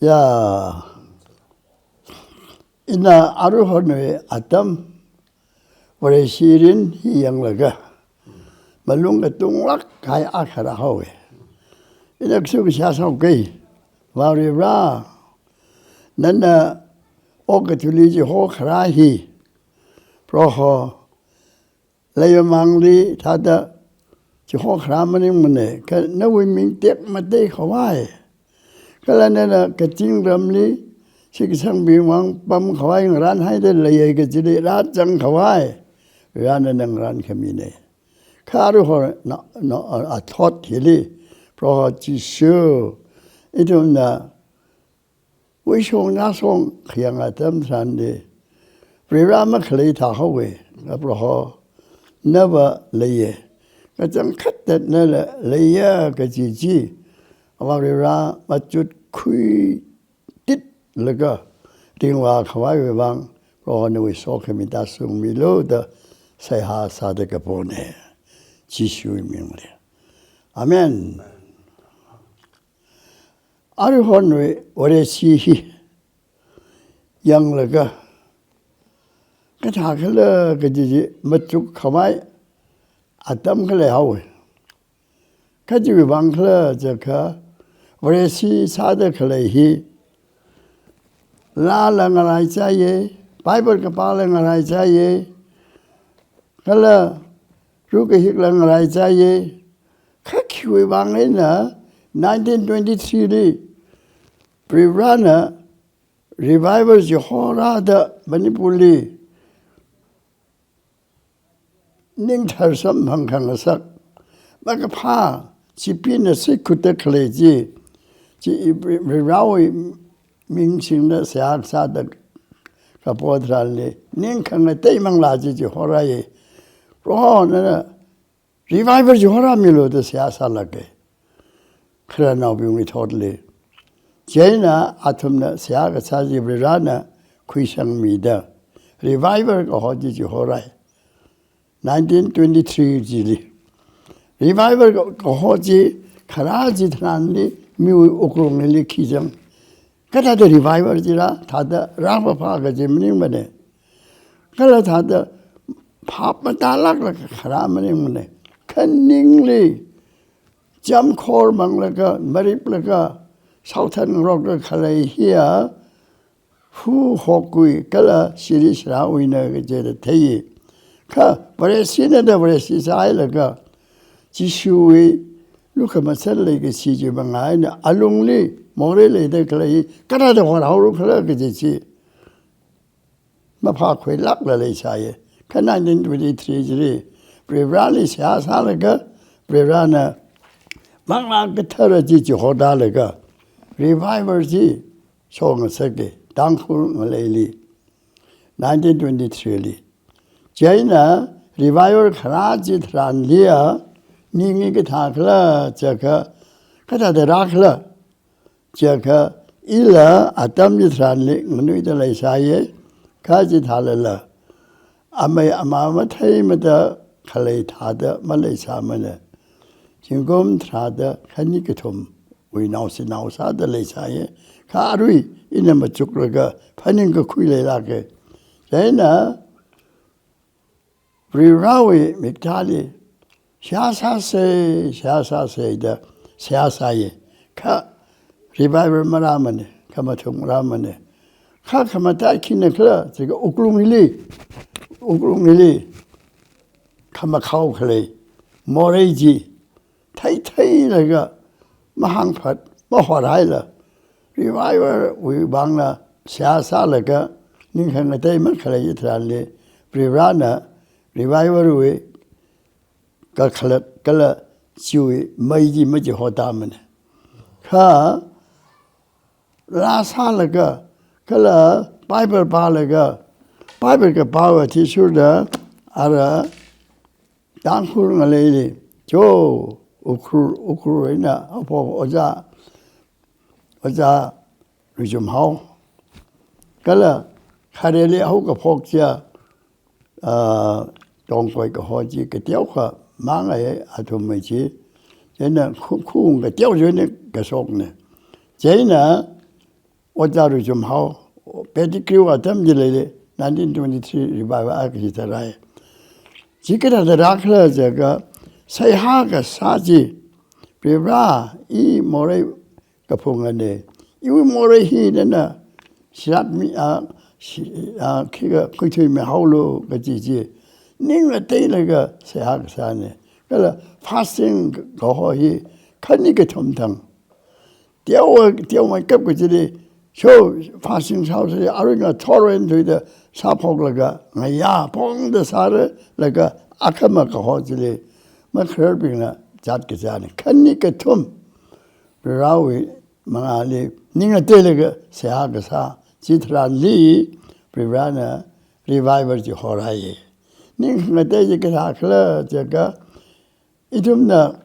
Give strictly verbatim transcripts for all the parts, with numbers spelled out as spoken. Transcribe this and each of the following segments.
Ya, ina aruihonwui atam Vareshi mirin hi yanglaga, malung katunglāk kahai akha rāhaowa. Ina kashung kashā sāhaoki, Varivara, nana okathuili chihokharā hi, Proho, leimamangli thāda chihokharā maningmana, kha nawui ming tekmatei khavai, kala nana kazingramli shitkasangbing vang pamkhavai ngarānhaida leiya kajili rāzang khavai, Varena ngarānkhamina. Kha aruihon, no, no, athot hili, Proho Jishu, ithumna uishong nashong khayang atam tharanli, Varivara makhalei thāhaowa, kha Proho, nava leiya, kachangkhatta nala leiya kaji chi, Avā Varivara machutkhuititlaga ringvā khavaiwui vang, Proho nawui sokhami tāshungmilu da seihā sāda kapona, Jishuwui mingli. Amen. Aruihonwui Vareshi hi yanglaga, kathākhala kaji chi machuk khavai atam khalei haowa. Kha chiwui vang khala jiakha, Vareshi sāda khalei hi, laa la ngaraichāya, Bible kapāla ngaraichāya, kala rukahikla ngaraichāya, kha khiwui vang eina nineteen twenty-three li Varivarana revival chihorāda Manipurli ningthar samphang khangasak makaphā, chipina sikhutda khalei chi, chi Varivarawui ming singda seihā sāda kapo tharanli, ning khangatei manglā chi chihorāya. Proho nana revival chihorāmilu da seihā sālāka, khararnaobingwui thotli. Chieina athumna seihā kasā chi Varivarana khuisangmida, revival kaho chi chihorāya. Nineteen twenty-three chili. Revival ka-, kaho chi kharā chi tharanli miwui wuklungli khi zang, kathāda revival chi rā, thāda rāpapha kaji maningmana. Kala thāda phap matālāklaga kharā maningmana. Kha ningli chamkhor manglaga, mariplaga, shaothat ngarokda khalei hiya, hu hokwui kala shiri sharāwuina kaji da thei. Kha Vareshina da Vareshi sāhailaga, Jishuwui lukhamashan leikashi chi mangā eina alungli morei leida khalei kathāda horhaora khala kaji chi maphākhuilākla leisāya. Kha nineteen twenty-three chili Varivarali seihā sālaga, Varivarana Manglā Kathara chi chihotālaga, revival chi shokngasaka, Tangkhul ngaleili, nineteen twenty-three li. Chieina revival kharā chi tharanliya, ning hi kathākhala jiakha, kathāda rākhala jiakha, ila atam chitharanli nganuida leisāya, kha chithālala amei amā matheimada khalei thāda maleisāmana. Zingkum tharāda khani kathumwui naoshinao sāda leisāya, kha arui ina machuklaga phaningkakhui leilāka. Chieina Varivarawui miktāli seihā sāsa, seihā sāsa da seihā sāya. Kha revival marāmana, khamathuk marāmana. Kha khamataiya khinakhala jiakha wuklungli, wuklungli khamakhao khalei morei chi theitheilaga mahāngphat, mahorhaila, revival wui vangla seihā sālaga, ning khangatei makhalei tharanli, Varivarana revival wui kakhalat kala chiwui mei chi machihotāmana. Kha laa sālaga, kala Bible pālaga, Bible kapāwui athishurda ara Tangkhul ngaleili, cho, Ukhrul, Ukhrul eina haophok ojā, ojā Ruichumhao, kala khareli haokaphok chiya, ah, Tongkoi kaho chi kateokha māngai athum mei chi. Chieina khu-, khung kateo chieina kashokna. Chieina Ojā Ruichumhao, Pettigrew atam chili nineteen twenty-three revival akha chitharai. Chi kathāda rākhala jiakha, seihā kasā chi, Varivara, i morei kaphungana, iwui morei hi nana shiratmi, a, shi-, a, khikha khuithuimihaolu kaji chi, ning ngateilaga seihā kasāna. Kala fasting kaho hi khani kathum thang. Teowa, teomeikap kachili, so, fasting sāhaosa, arui ngathor eina thuida sāphoklaga, ngayā phongda sāra, laga akhama kaho chili, makhararbingna zat kazāna. Khani kathum, Varivarawui mangāli ning ngateilaga seihā kasā chitharanli, Varivarana revival chi horhaiya. Ning khangatei chi kathākhala jiakha, ithumna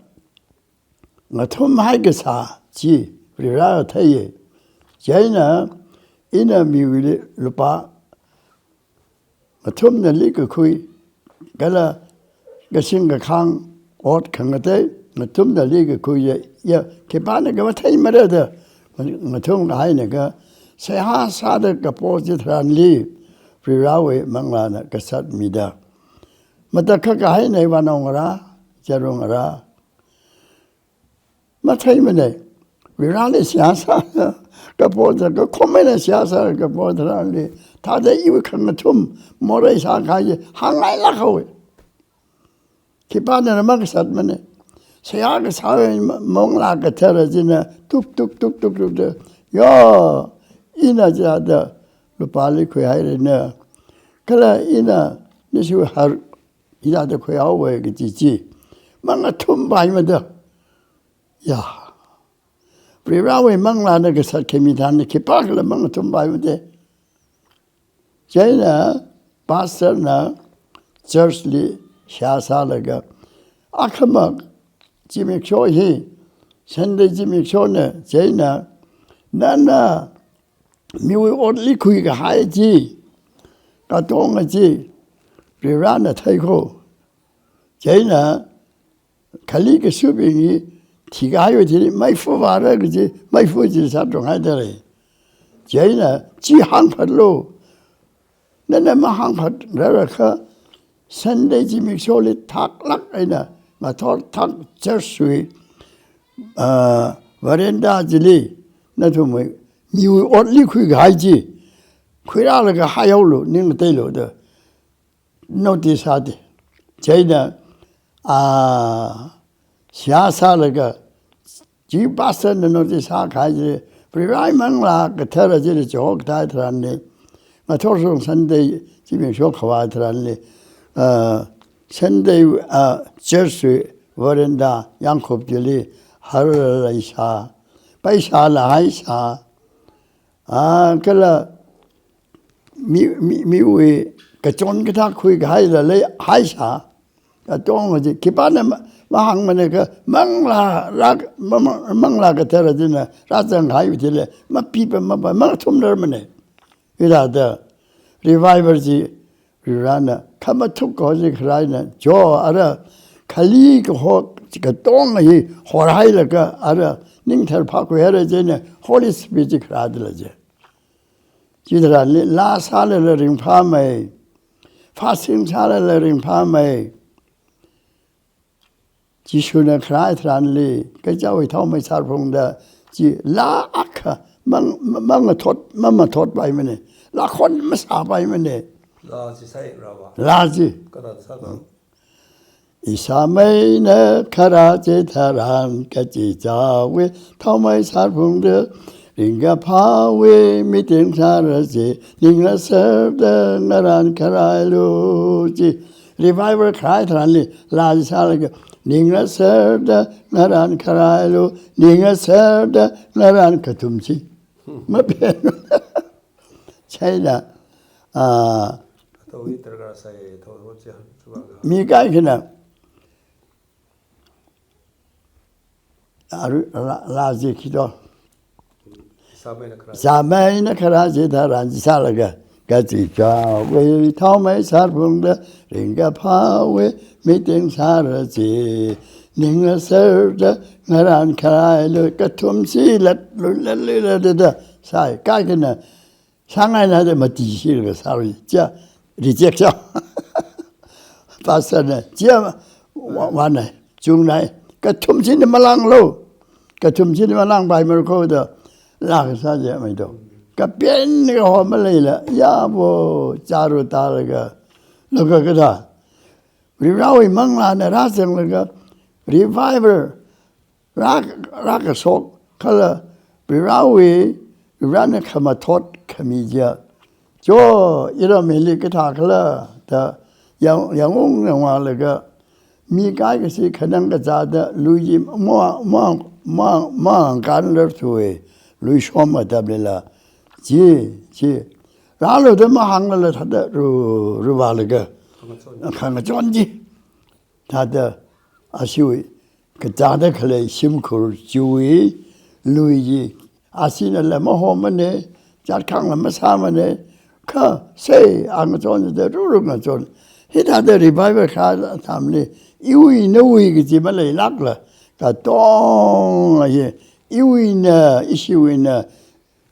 ngathumhai kasā chi Varivarana theiya. Chieina ina miwuili lupā ngathumna likkakhui, kala kashing kakhang ot khangatei ngathumna likkakhui ya, ya, khipānakha matheimara da, ngathum kahaina kha, seihā sāda kapo chitharanli, Varivarawui manglāna kasat mida. Matakhak kahaina, vānaongarā, charungarā, matheimana. Varivarali seihā sā kapo jiakha, khameina seihā sā kapo tharanli, thāda iwui khangathum morei sākahai hāngngailāk haowa. Khipānara makasatmana. Seihā kasā manglā kathara china tuk, tuk, tuk, tuk, tuk da, yo, ina chithāda lupāli khuihairana, kala ina nishu har hithāda khuihaowa kaji chi mangathumpai mada. Ya. Varivarawui manglāna kasat khami tharanli khipākhala mangathumpai mada. Chieina pastorna churchli seihā sālaga, akhama zimiksho hi, Sunday zimikshona, chieina nana miwui otli khuikahai chi, katonga chi, Varivarana theikho. Chieina khali kasubing hi thikahaiwui thili meifa vāra kaji, meifa chi sātrung haidalei. Chieina chi hāngphatlu. Nana mahāngphatrarakha, Sunday zimiksholi thaklāk eina ngathor thak churchwui, ah, veranda chili, nathumwui, miwui otli khuikahai chi, khuirālaga haihaolu, ning ngateilu da notice sāda. Chieina, ah, seihā sālaga, chi pastorna notice sākahai chi, Varivarawui manglā kathara chili chihokatā tharanli, ngathor shong Sunday zimiksho khavā tharanli, ah, Sunday, ah, churchwui veranda yangkhup chili har leisā, paisāla haisā, ah, kala mi, mi, miwui kachon kathā khuikahaila leihaisā, katonga chi, khipāna ma-, mahāngmanakha, manglā rā-, ma-, ma-, manglā kathara china rāzangkahaiwui thili, mapipam mapa, mangathumrarmana. Hithāda, revival chi, Varivarana khamathuk kaho chi khalaina, jo ara, khali kaho katonga hi horhailaga, ara, ning tharphākhuihaira chieina, Holy Spirit chi kharādala je. Chitharanli, laa sālala ringphāmei, fasting sālala ringphāmei. Jishuna kharā tharanli, kachichāwui thaomei sārphungda, chi laa akha mang-, mangathot, mamathotpaimana, laa khon masāpaimana. Laa chi sāi rava. Laa chi. Kathāda sāda? Ishāmeina kharā chitharan kachichāwui thaomei sārphungda, ringkaphāwui miting sāra chi, ningla serda ngarān kharailu chi. Revival kharā tharanli, laa chi sālaga, ningla serda ngarān kharailu, ningla serda ngarān kathum chi. Mapen. Chieina, ah, Athāwui darkar sāi, athāwui chi hāngchivāga. Mi kaikhana, aru, laa, laa chi khi to. Ishāmeina kharā. Ishāmeina kharā chitharan chi sālaga, kachichāwui thaomei sārphungda, ringkaphāwui miting sāra chi, ningla serda ngarān kharailu, kathum chi latlu, latlu, latlu da, sāi, kaikhana sāngaina da mati shilaka sāri, chiya reject sā. Pastor na, chiya wa-, wana, chungnai, kathum china malanglu, kathum china malangpai marko da, lākasā chi maido. Kapen kaho maleila, yabo, charu talaga, laga kathā. Varivarawui manglāna rāzanglaga, revival, rā, rākashok kala Varivarawui, Varivarana khamathot khami chiya. Cho, iramili kathā khala da yang, yangung yangvālaga, mi kaikhasi khanang kazāda lui chi ma, ma, ma, mangānlarthuwa, lui shom atamlila. Chi, chi. Rālu da mahānglala thāda ru, ruvālaga. Khangachon. Khangachon chi. Thāda ashiwui kazāda khalei shimkhur chiwui lui chi, ashinala mahomane, zatkhangla masāmane, kha sei angachon da ruru ngachon. Hithāda revival kha atamli, iwui nawui kaji maleilākla, katonga hi, iwuina, ishiwuina,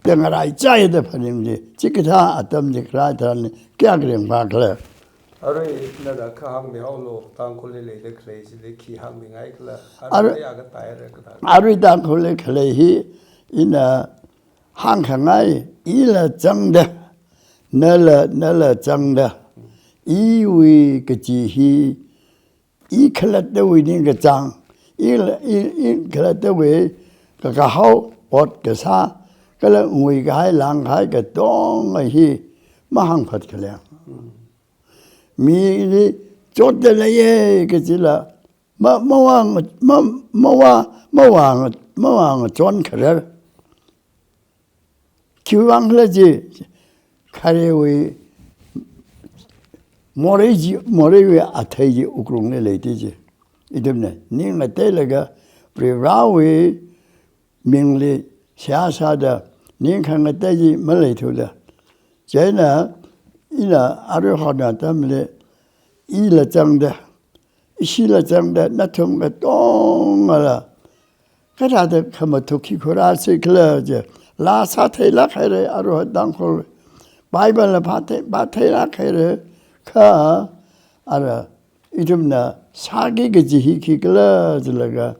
da ngaraichai da phaning chi, chikathā atam chi kharā tharanli, kayākha ringphā khala. Arui nana kahāngmihaolu, Tangkhulli leida khalei chili khi hāngmingai khala. Arui, arui ya kathāra kathā. Arui Tangkhulli khalei hi, ina hāngkhangai, ila zangda, nala, nala zangda, iwui kaji hi, i khalattawui ningkachāng, i, i, i khalattawui kakahao, ot kasā, kala nguikahai, langkahai katonga hi mahāngphat khaleng. Mili chotda leiya kajila, ma, mavā, ma, mavā, mavā, mavāngachon kharar. Khiwuivang khala chi, kharewui, morei chi, moreiwui athei chi wuklungli leiti chi. Ithumna ning ngateilaga, Varivarawui mingli seihā sāda, ning khangatei chi maleithuda. Chieina, ina arui hona atamli, ila zangda, ishila zangda, nathum katongala, kathāda khamathuk khi khuirāsi khala chi, laa sātheilāk haira, aruihon Tangkhul. Bible la pāthei, pātheilāk haira, kha, ara, ithumna sāki kaji hi khikhala jilaga,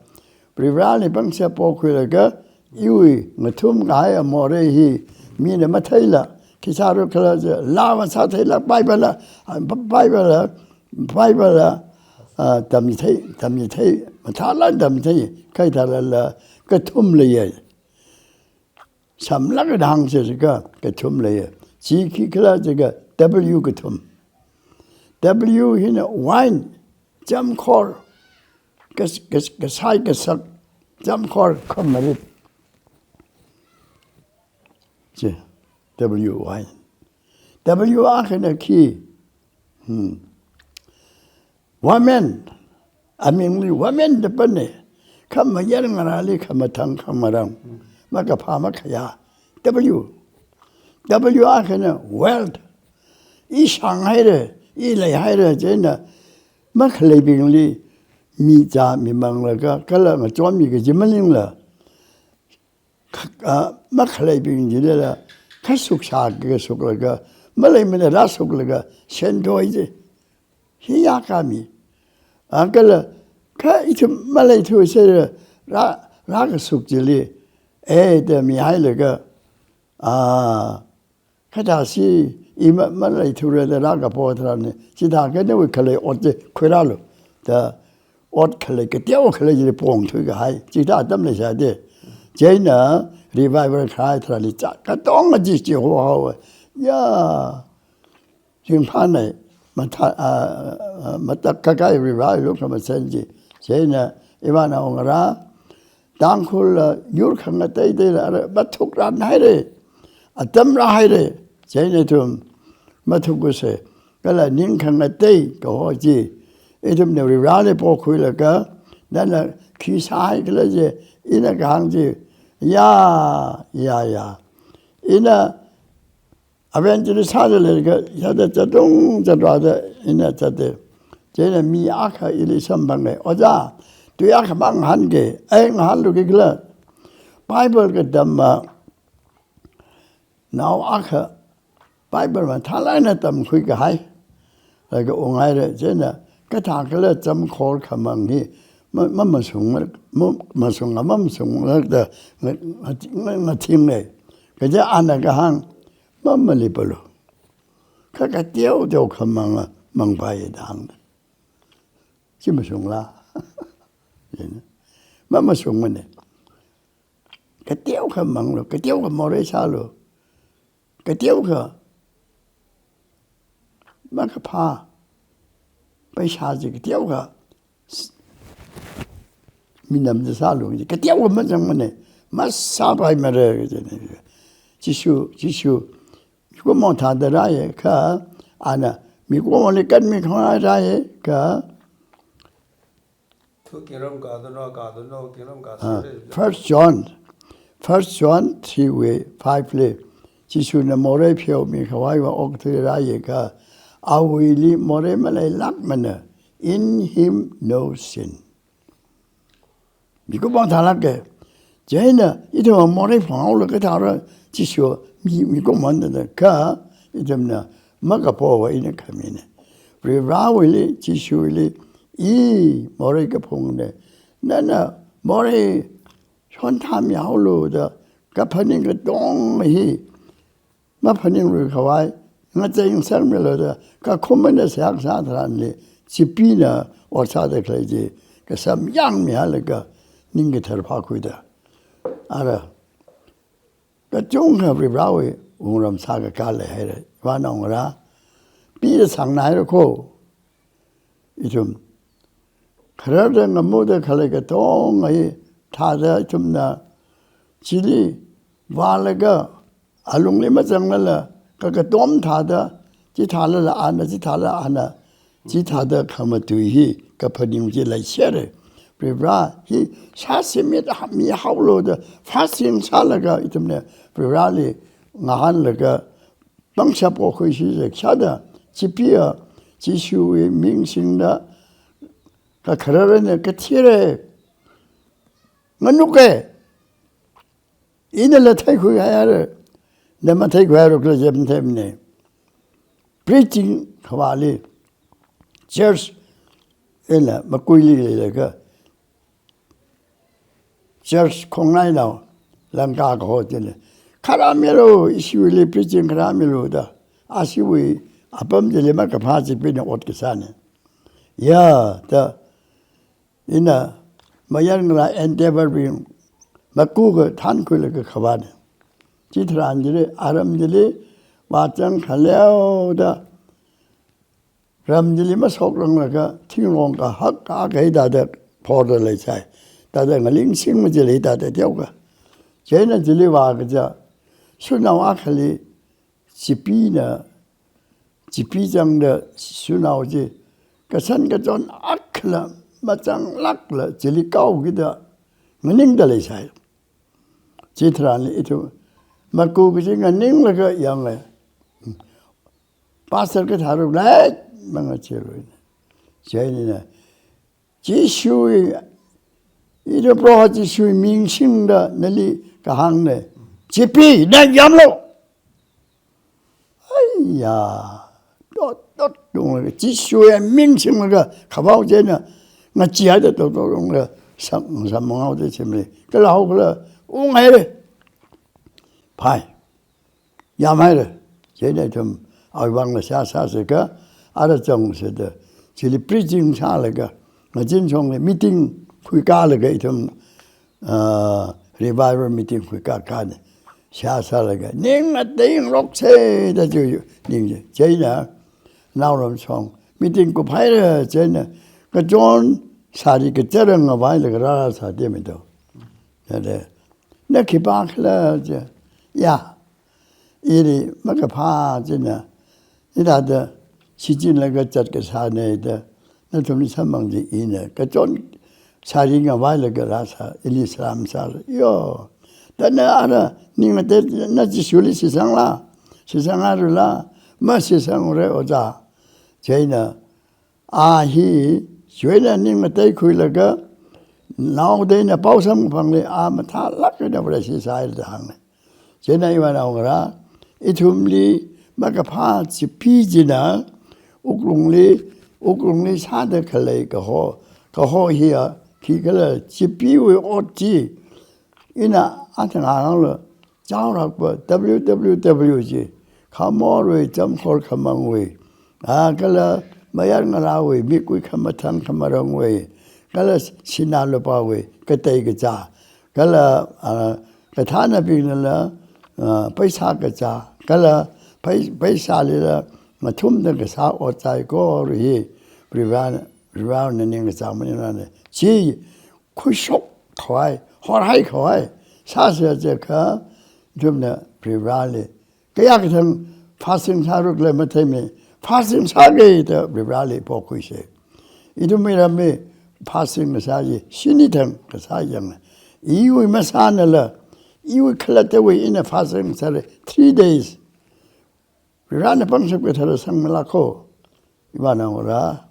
Varivarali pangshap pokhuilaga, iwui ngathumkahai morei hi, mina matheila, khi sāra khala chi, laava sātheila, Bible la, Bible la, Bible la, ah, tamchithei, tamchithei, mathālāk tamchithei, kaithalala, kathum leiya. Samlāk kahāng chi kathum leiya. Chi khikhala jiakha W kathum. W hina wine, chamkhor, kas-, kas-, kasai kasak, chamkhor khamarit. Chi, W wine. W akhana khi. Hmm. Woman, amingli woman da panna, khamayar ngarāli khamathang khamarang, makaphā makhayā, W. W akhana wealth, i shānghaira, i leihaira, chieina makhaleibingli michā mimanglaga, kala ngachonmi kaji maningla, kha-, ah, makhaleibing chilila, khashuk shā kashuk laga, maleimana rāshuk laga, sentoi chi, hi yākami. Ah, kala, kha ithum maleithuserra, rā, rākashuk chili, eh, da mihailaga, ah, kathāsi i ma, maleithura da rākapo tharanli, chithākha nawui khalei ot chi khuirālu, da ot khalei, kateo khalei chili pongthuikahai, chithā atam leisāda. Chieina revival kahai tharanli cha, katonga chi chihohaowa. Ya, ringphānei, mathā, ah, ah, matak kakai revival kamasen chi. Chieina, ivānaongarā, Tangkhulla yur khangateiteila ara mathukran haira, atam rāhaira, chieina ithum mathukuse, kala ning khangatei kaho chi, ithumna Varivarali pokhuilaga, nana khi sāhai khala chi, ina kahāng chi, ya, ya, ya. Ina evangelist sāda leilaga, sāda zatung zatrada ina zata. Chieina mi akha ili samphanga, "Ojā, tui akha mangahānga," ai ngahānluki khala. Bible katamma, nao akha Bible mathālāk eina tamkhui kahai. Laga unghaira, chieina kathākhala chāmkhor khamang hi ma, mamashung, ma, mashunga, mamashunglākda nga, nga, nga, ngathingna. Kaja ana kahāng, mamalipalu. Kha kateoteo khamanga mangpaiya da hāng. Chi mashungla? Mamashungmana. Kateokha manglu, kateokha morei sālu, kateokha makaphā, paisa chi kateokha s-, minam chi sālu, kateokha mazangmana, masāpaimara, kajina. Jishu, Jishu, mikumowui thāda rāya kha, ana mikumowui kanmi khangai rāya kha. Thu kingram kadano, kadano, kingram ka Ah, sare. First John, First John three wui five li, Jishuna morei pheomikhavaiwui okathui rāya kha, awuili morei maleilākmana, in him no sin. Mikumowui thālāka. Chieina ithum morei phunghaolu kathāra, Jishu mi, mikumowui thāda kha, ithumna makapowa ina khamina. Varivarāwuili, Jishuwuili, i morei kaphungna. Nana morei shonthāmihaolu da, kaphaning katonga hi maphaningluikhavai, ngachei ngasakmilu da, kakhumana seihā kasā tharanli, Chipeena ot sāda khalei chi, kasamyangmihailaga, ning kathar phākhuida. Ara, kachungkha Varivarāwui wungram sākakā leihaira, ivānaongarā, pida sāngnāhaira kho. Ithum khararda ngamuda khalei katonga hi thāda ithumna chili vālaga, alungli mazanglala, kakatom thāda, chithālala ana, chithālala ana, chithāda khamatui hi kaphaning chi leishera. Varivarā hi shāshimit ha-, mihaolu da, fasting sālaga ithumna Varivarāli ngahānlaga, pangshap okhuisi zek shāda, Chipeea, Jishuwui ming singda, kakharar eina kathira, nganuka, inala theikhuihaira, na matheikhuihaira khala chi matheimana. Preaching khavāli, church eina makuili leilaga, church khongnainao, Lanka kaho chili, kharāmilu, ishiwuili preaching kharāmilu da, ashiwui apam chili makaphā Chipeena ot kasāna. Ya, da, ina mayarngarā Endeavour bing makuka thānkhuilaga khavāna. Chitharan chili, aram chili, vāzang khaleo da, ram chili mashokranglaga, thingrong kahak kahak kahai thāda phorda leisai. Thāda ngaling singma chili thāda teokha. Chieina chili vākaja, shanao akhali, Chipeena, Chipee zangda shanao chi, kashan kachon akhala mazanglākla, chili kaokida, nganingda leisai. Chitharanli ithum, maku kaji nganinglaga yangla, pastor kathāra lei, mangacheilui. Chieina, Jishuwui, ithum Proho Jishuwui ming singda nali kahāngna. Chipee, na yamlu. Aiya, dot, dot, tunglaga, Jishuwui ming singlaga, khavao chieina, ngacheehaida dot, dot, tunglaga, sam, samphanghaoda chimli. Kala haokhala, unghaira. Phai. Yamhaira, chieina ithum awui vangla seihā sāseka, ara chang sāda, chili preaching sālaga, ngazin shongli meeting khuikālaga ithum, ah, revival meeting khuikā kāna, seihā sālaga, ning ngateingaroksa da chi ning chi. Chieina, naoram shong, meeting kuphaira chieina, kachon sari kachara ngavailaga rāra sāda mido. Thāda, na khipākhala chi, ya, ili makaphā china, hithāda shichinlaga zatkasāna da, nathumli samphang chi ina, kachon sari ngavailaga rāsā, ili salam sāla. Yo, thāda na ara, ning ngatei, na Jishuli shitsangla, shitsanghairala, masitsangra ojā. Chieina, a hi, chiwui eina ning ngateikhuilaga, naoda eina pao samkaphangli, a mathālāk eina Vareshi sāhaira da hāngna. Chieina ivānaongarā, ithumli makaphā chipi china, wuklungli, wuklungli sāda khalei kaho, kaho hiya, khikhala chipiwui ot chi, ina athang hānglo, chaorakpa W W W chi, khamorwui, chamkhor khamangwui, a, kala mayar ngarāwui, mikwui khamathang khamarangwui, kala sinā lupāwui, katei kachā, kala, a, kathānabingnala, a, paisa kachā, kala pai-, paisālila ngathumda kasā ot saikora hi, Varivara, Varivarana ningkachāng maningmana. Chi khuishok khavai, horhai khavai, sāsa chiakha, ithumna Varivarali kayākha thang fasting sāra khala matheimana, fasting sāki da Varivarali pokhuisa. Ithum miramli fasting kasā chi shini thang kasā yangna. Iwui masānala, iwui khalattawui ina fasting sāra three days. Varivarana pangshap kathara sangmala kho. Ivānaongarā,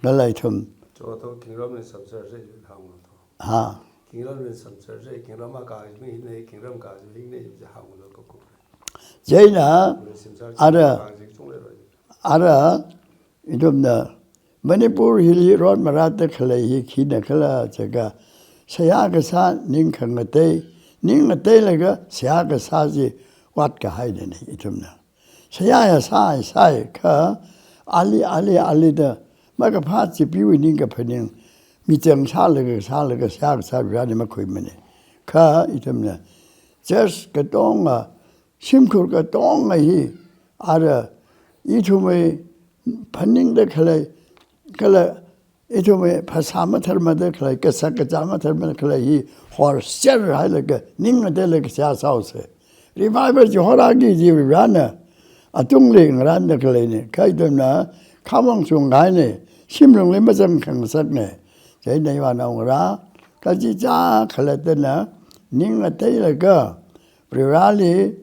kala ithum. Cho to Kingramli samser se hānglo to. Ha. Kingramli samser se, Kingram akā mi ne, Kingram akā mi ne, hānglo ko ko. Chieina, Simsar ara, akā chungleilo. Ara, ithumna Manipur hili rot marātda khalei hi khina khala chiakha, seihā kasā ning khangatei, ning ngateilaga seihā kasā chi vātkahaina ne ithumna. Seihā ya sāi, sāi kha, ali, ali, alida, makaphā chipiwui ningkaphaning, michang sālaga, sālaga, seihā kasā Varena makhuimana. Kha ithumna, church katonga, shimkhur katonga hi, ara, ithumwui phaningda khalei, kala ithumwui phasā matharmada khalei, kasak kazā matharmada khalei hi horserhailaga, ning ngateilaga seihā sāhaosa. Revival chi horāki kaji Varena atungli ngarānda khaleina, kha ithumna khamong shungkahaina, shimlungli mazangkhangasakna. Chieina ivānaongarā, kachichā khalattana ning ngateilaga, Vareli,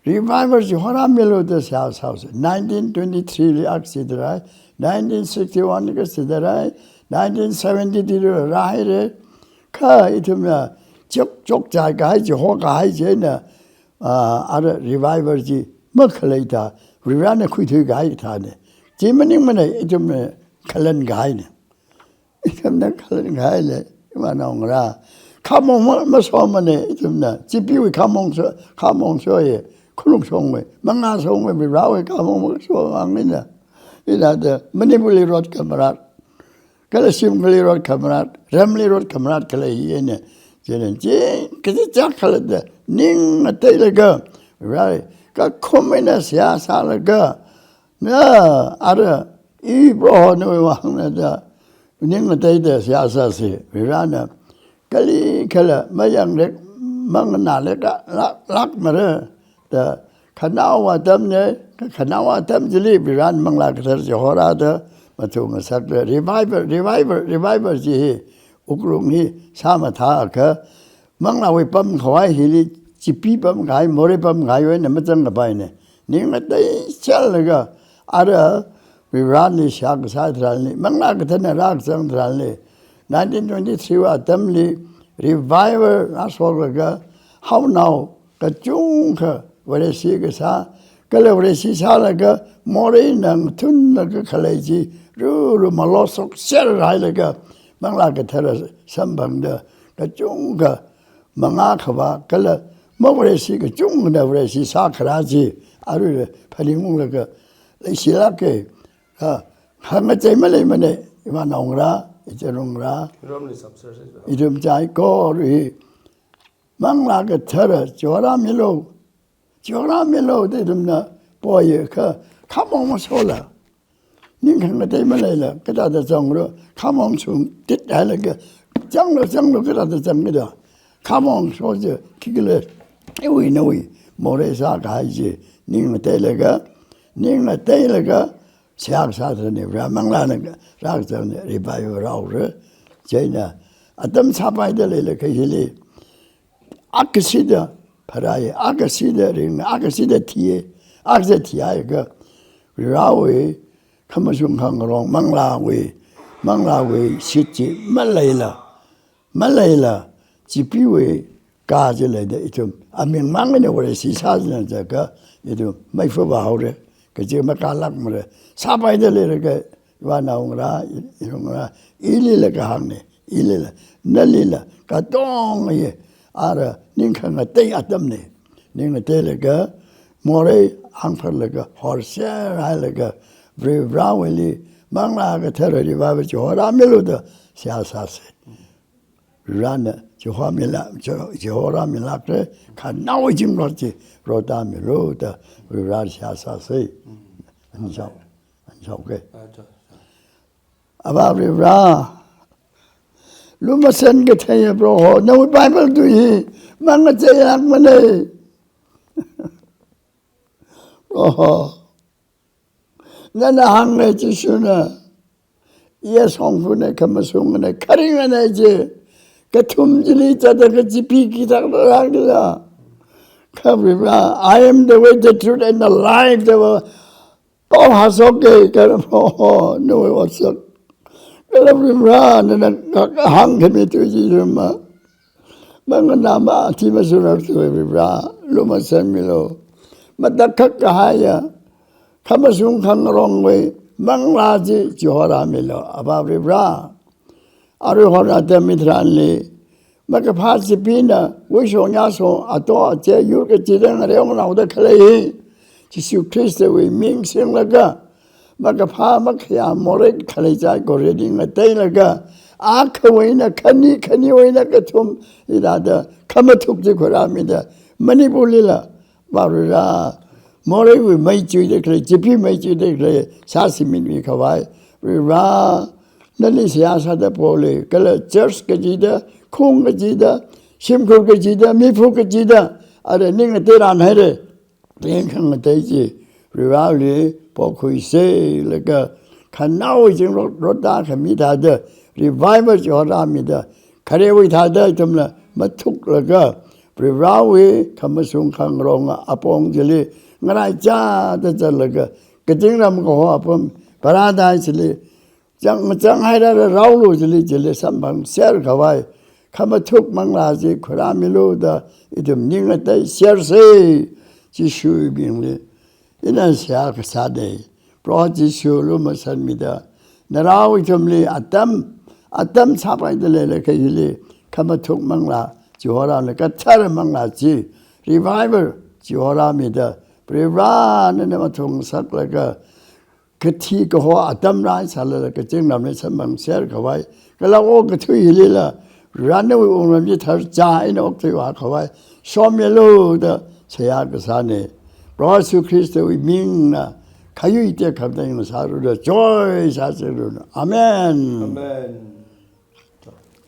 revival chi horāmilu da seihā sāhaosa. Nineteen twenty-three li akha chida rāi, nineteen sixty-one li akha chida rāi, nineteen seventy-three li rāhaira. Kha ithumna chok, chokchai kahai chi, hokahai chieina, a, ara revival chi makhalei thā, Varena khuithuikahai thāna. Chi maningmana, ithumna khalan kahaina. Ithumna khalan kahaila, ivānaongarā. Khamong ma, masomana, ithumna. Chipiwui khamong so, khamong soya, khalung shongwui, mangā shongwui, Varewui khamong masomangna. Ina da, Manipurli rot khamarāt, kala shimkhurli rot khamarāt, ramli rot khamarāt khalei hina. Chieina, chi, kachichā khalatta, ning ngateilaga, Vare, kakhum eina seihā sālaga, na, ara, i Prohonawui vangna da, ning ngateida seihā sāsa, Varena, kali kala mayanglāk, manganālāk, lāk, lākmara, da, khanaowa atamna, khanaowa atam chili Varena Manglā Kathara chi horāda, mathungasakta, revival, revival, revival chi hi, wuklung hi, sāmathāakha, manglāwui pamkhavai hili, chipi pamkahai, morei pamkahaiwui eina mazangkapaina. Ning ngateichālaga, ara, Vareli seihā kasā tharanli, Manglā Katharana rākazang tharanli, nineteen twenty-three wui atamli, revival rāshoklaga, haonao kachungkha Vareshi kasā, kala Vareshi sālaga, moreina ngathunlaga khalei chi, ruru malosokserhailaga, Manglā Kathara samphangda, kachungkha mangā khavā, kala mavareshi kachungkhana Vareshi sākharā chi, arui phaningunglaga, leishilāka, ha, hāngachei maleimana, ivānaongarā, ichānaongarā, Kingramli samser se. Ithum saikora hi, Manglā Kathara chi horāmilu, chi horāmilu da ithumna poiakha, khamong masola. Ning khangatei maleila, kathāda zanglu, khamong shungtithailaga, zanglu, zanglu, kathāda zangkida. Khamong so chi, khikhala, iwui nawui, morei sākahai chi, ning ngateilaga, ning ngateilaga, seihā sātharanna, Vare Manglāna rākazangna, revival rāhaora. Chieina, atam sāpaida leilakha hili, akha shida pharāya, akha shida ringna, akha shida thiya, akha shida thihaiakha, Varewui, khamashung khangarong, Manglāwui, Manglāwui shit chi maleila, maleila, chipiwui Kha chi leida ithum aming mang eina Vareshi sāsāna jiakha ithum maifa vāhaora. Kachi makālākmara. Sāpaida leilakha iwui naongarā, i-, iwui naongarā, ilila kahāngna, ilila, nalila, katonga hi ara ning khangatei atamna. Ning ngateilaga, morei hāngpharlaga, horser hailaga, Varivarāwuili Manglā Kathara revival chihorāmilu da seihā sāsa. Varivarāna chihorāmila, chi-, chihorāmilākra, khanaowa zingrot chi rotamilu da Varivarāli seihā sāsa. Anshao, anshao ke. Avā Varivarā, lumashan katheiya Proho, nawui Bible tui hi mangacheilākmana. Proho, nana hānga Jishuna, iya shongfana, khamashungana, kharingana ji, kathum chili chāda kachipi kithak rākila. Kha Varivarā, "I am the way, the truth, and the life," da va, tong hasoka, kala Proho, nawui otsak. Kala Varivarā, nana ka-, kahāng khami tui chi suma. Manganāma, athishurda Varivarā, lumashanmilu. Matakhak kahaiya, khamashung khangarongwui Manglā chi chihorāmilu, Avā Varivarā. Arui horda atam hitharanli, makaphā chipina, wuishong yāshong, ato ache, yur kachida ngareo nganaoda khalei hi, Jishu Khristawui ming singlaga, makaphā makhayā morei khalei chai kore ning ngateilaga, akhawui eina khani, khaniwui eina kathum, hithāda khamathuk chi khuirāmida, Manipurlila, Varivarā, moreiwui mei chuida khalei, chipi mei chuida khalei, sāshimit mikhavai, Varivarā, nali seihā sāda poli, kala church kachida, khung kachida, shimkhur kachida, miphu kachida, ara ning ngatei rānhaira. Ning khangatei chi, Varivarāli pokhuisa laga, khanaowa zingrot, rotda khami thāda, revival chihorāmida, kharewui thāda ithumla mathuklaga, Varivarāwui khamashung khangaronga apong chili, ngaraichāda zatlaga, kazingram kaho apam, paradise li, chang, chang hairara raolu chili, chili samphangser khavai, khamathuk Manglā chi khuirāmilu da, ithum ning ngateisersa, Jishuwui mingli. Ina seihā kasāna, Proho Jishu lumashanmida, narao ithumli atam, atam sāpaida leilakha hili, khamathuk Manglā chihorāna, kathara Manglā chi, revival chihorāmida, Varivarā nana mathung saklaga, kathi kaho atam rāsālala kazingramli samphangser khavai, kala okathui hilila, Varivarā nawui wungram chi tharchā eina okthuivā khavai, sommilu da seihā kasāna. Proho Jishu Khristawui mingna, khayui tekhamatei ngasāranu da, choi sāseranu. Amen. Amen.